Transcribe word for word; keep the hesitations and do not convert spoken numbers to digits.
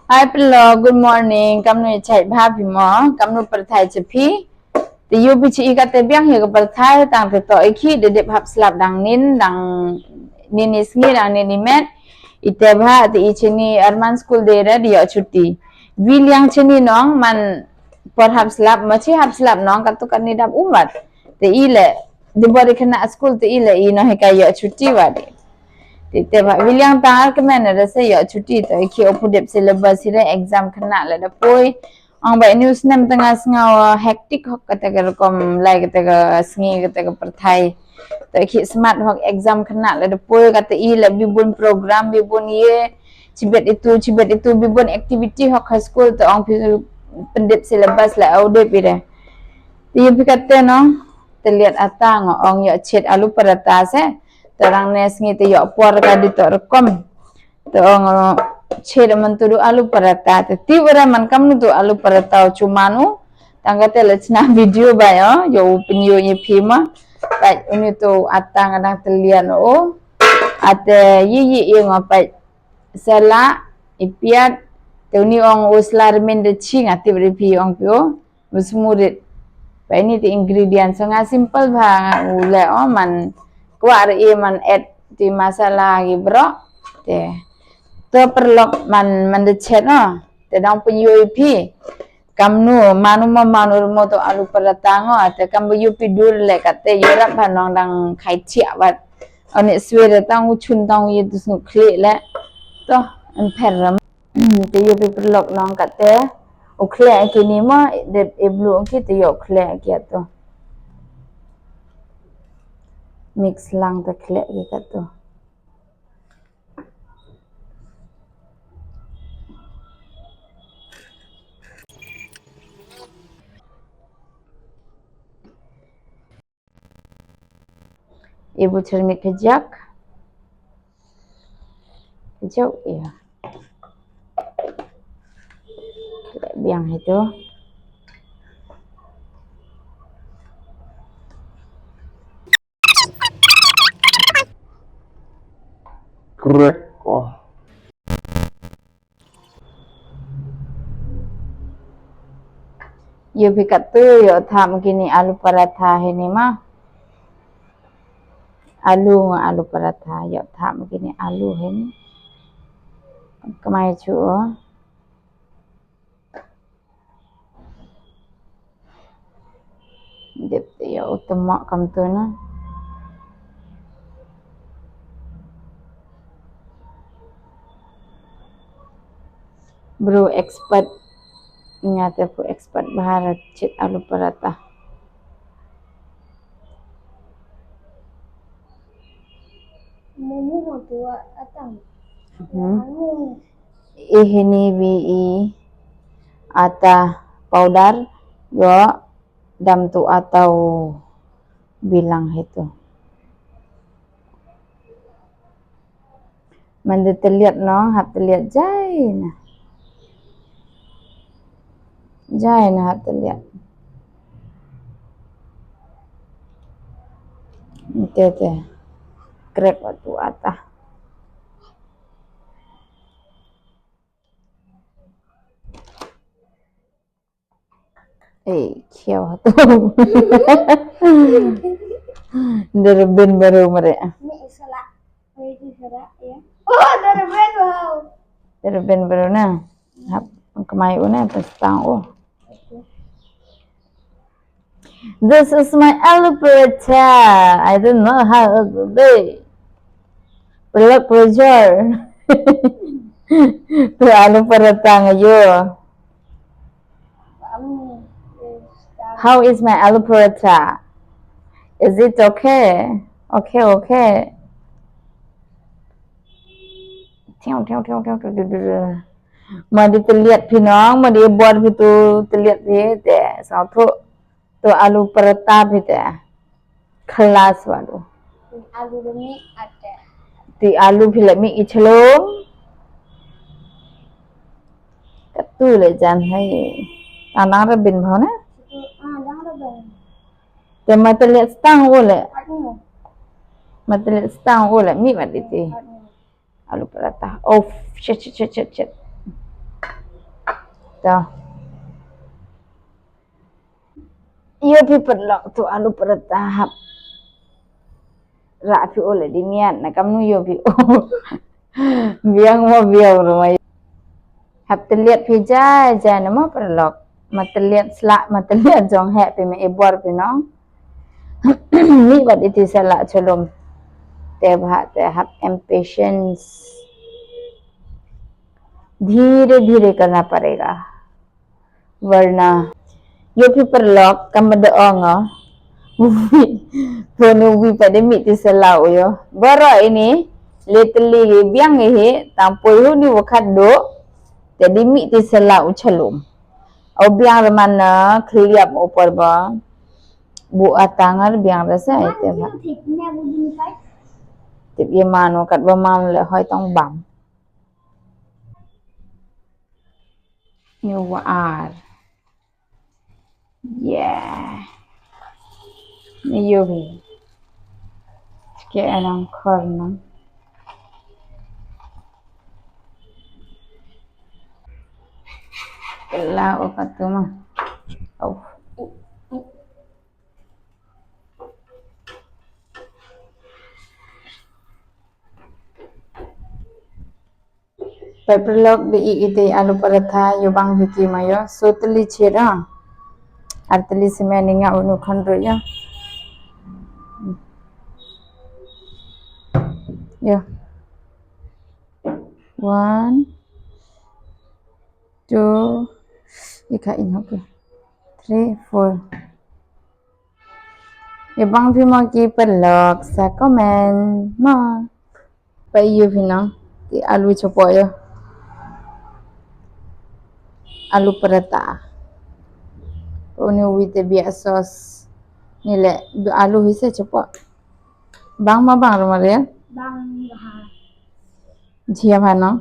Hi Pynlok, good morning. Kamnu i chait bha phi mo? Kamnu pyrthai cha phi? Te yoo phi chi i katte biang hi ka pyrthai, tang te toh i khi de dep hap slap dang nin, dang nin i sngi, dang nin i met. I te bha te i chini arman school de re de yoh chuti. Wi liang chini nong man por hap slap, ma chi hap slap nong katu kani dap umwat. Te i le, de bor i khynnah school te i le i noh hi ka yoh chuti wa de. Te te bha wi liang tang ar kmen re se yoh chuti to i khi o pu dep syllabus hi re exam khynnah le da poi. Ong ba news nem tang a sngaw hectic hok kata ka rukom lai kata ka sngi kata ka pyrthai. To i khi smat hok exam khynnah le da poi kata i le bi bun program bi bun ye. Chibet itu, chibet itu, bi bun activity hok ha school to ong phi pyndep syllabus le au dep i re. Te yoo phi katte nong, te liat ata ngo ong yoh chet alu paratha se. Te rang ne sngi te yoh por ka di to rukom. Te ong, uh, chet man tu du alu paratha. Te ti wara man kamnu tu alu paratha chu manu. Tang kate le chna video ba yo, yo pynyo ye phi ma. Ba uni tu ata nga dang te lian o. Ate ye ye ye ngo pa sela, i piat, te uni ong u sla remen de chi nga tip re phi ong phi o. Bus murit. Ba ini te ingredient. So nga simple bha nga u le o man kwah re i man add ti masala ki bro. Te. To Pynlok man, man de chet o. Te dang pynyo i phi. Kamnu, manu ma manu mo to alu paratha ngo. Te kam ba yoo phi dur le kate yoo rap bha nong dang khai chiah wat. Ani swe de tang u chun tang u ye tu snu khle le. To, an pher ram. Te yoo phi Pynlok nong kate. U khle ki ni mo, de e blu ki te yoo khle ki atu. Mix lang te khle ki katu. Ibu cermit kejak. Kejak, iya. Biang itu. Krek, oh. Yoo phi katu, yoh thap kini alu paratha hini ma. Alu ngo alu paratha, yoh thap kini alu hini. Kamai chu o. Dep te yoh u tymok kam tu na. Bru expert, nga te pu expert bha ra chet alu paratha. Mumu mo tu atang. Hmm. Anu. I hini bi i ata powder, yoh dam tu ata u bilang hitu. Mande teliat nong, hap teliat jai na. Jai na hap teliat. Te te. Krek wa tu ata. Eh, khiaw hatu. Dara ben baru mare. Ni isala. Ni isala, ya. Oh, dara ben wow. Dara ben baru na. Hap, kamai u na, pastang u. This is my alu paratha. I don't know how it will be. Blood pressure. Tu alu paratha nga yoo. How is my alu paratha? Is it okay? Okay, okay. Tiaw, tiaw, tiaw, tiaw, tiaw, tiaw, tiaw. Ma di teliat phi nong, ma di bor phi tu teliat phi te. Sa tu, tu alu paratha phi te. Khalas walu. Alu demi ate. Ti alu phi le mi i chlong. Katu le jan hai. Tang dang ra bin bhau na? Ah, dang ra bin. Te ma teliat stang u le. Anu. Ma teliat stang u le, mi ma di ti. Anu. Alu paratha. Oh, shit, shit, shit, shit, shit. To. Yo phi paralok, tu alu paratha hap. Ra phi o le di miat na kamnu yo phi o. Biang mo biang ru ma. Hap teliat phi ja ja na mo paralok. Ma teliat sla, ma teliat jong he phi ma e bor phi nong. Ni bat iti sala chalum. Te bha te hap em patience. धीरे धीरे करना पड़ेगा। Warna. Yo phi paralok, kam da ong o. Ponu wi pa de mi ti sala u yo. Boro ini, le teli biang hi, tang poi hu ni wakat do. Te di mi ti sala u chalum. Au biang reman na, khliap u por ba. Bu atangar biang rasa ite ba. Tip ye mano kat ba mam le hoi tong bam. Ni wa ar. Yeah. Ni yo bi. Ke anang khor na. Kela o katuma. Oh. Phi paralok de i ite alu paratha yo bang biki ma yo. So teli chera. Ar teli semen ni nga unu khandro yo. Yo. One, two, ika in, okay. Three, four. Ye bang phi mo ki paralok sa comment mo. Pa yo phi no. Ti alu chapo yo. Alu paratha. Uni wi te biak sauce. Ni le du alu hi se chapo. Bang ma bang ru ma re. Bang bha. Jia bha no.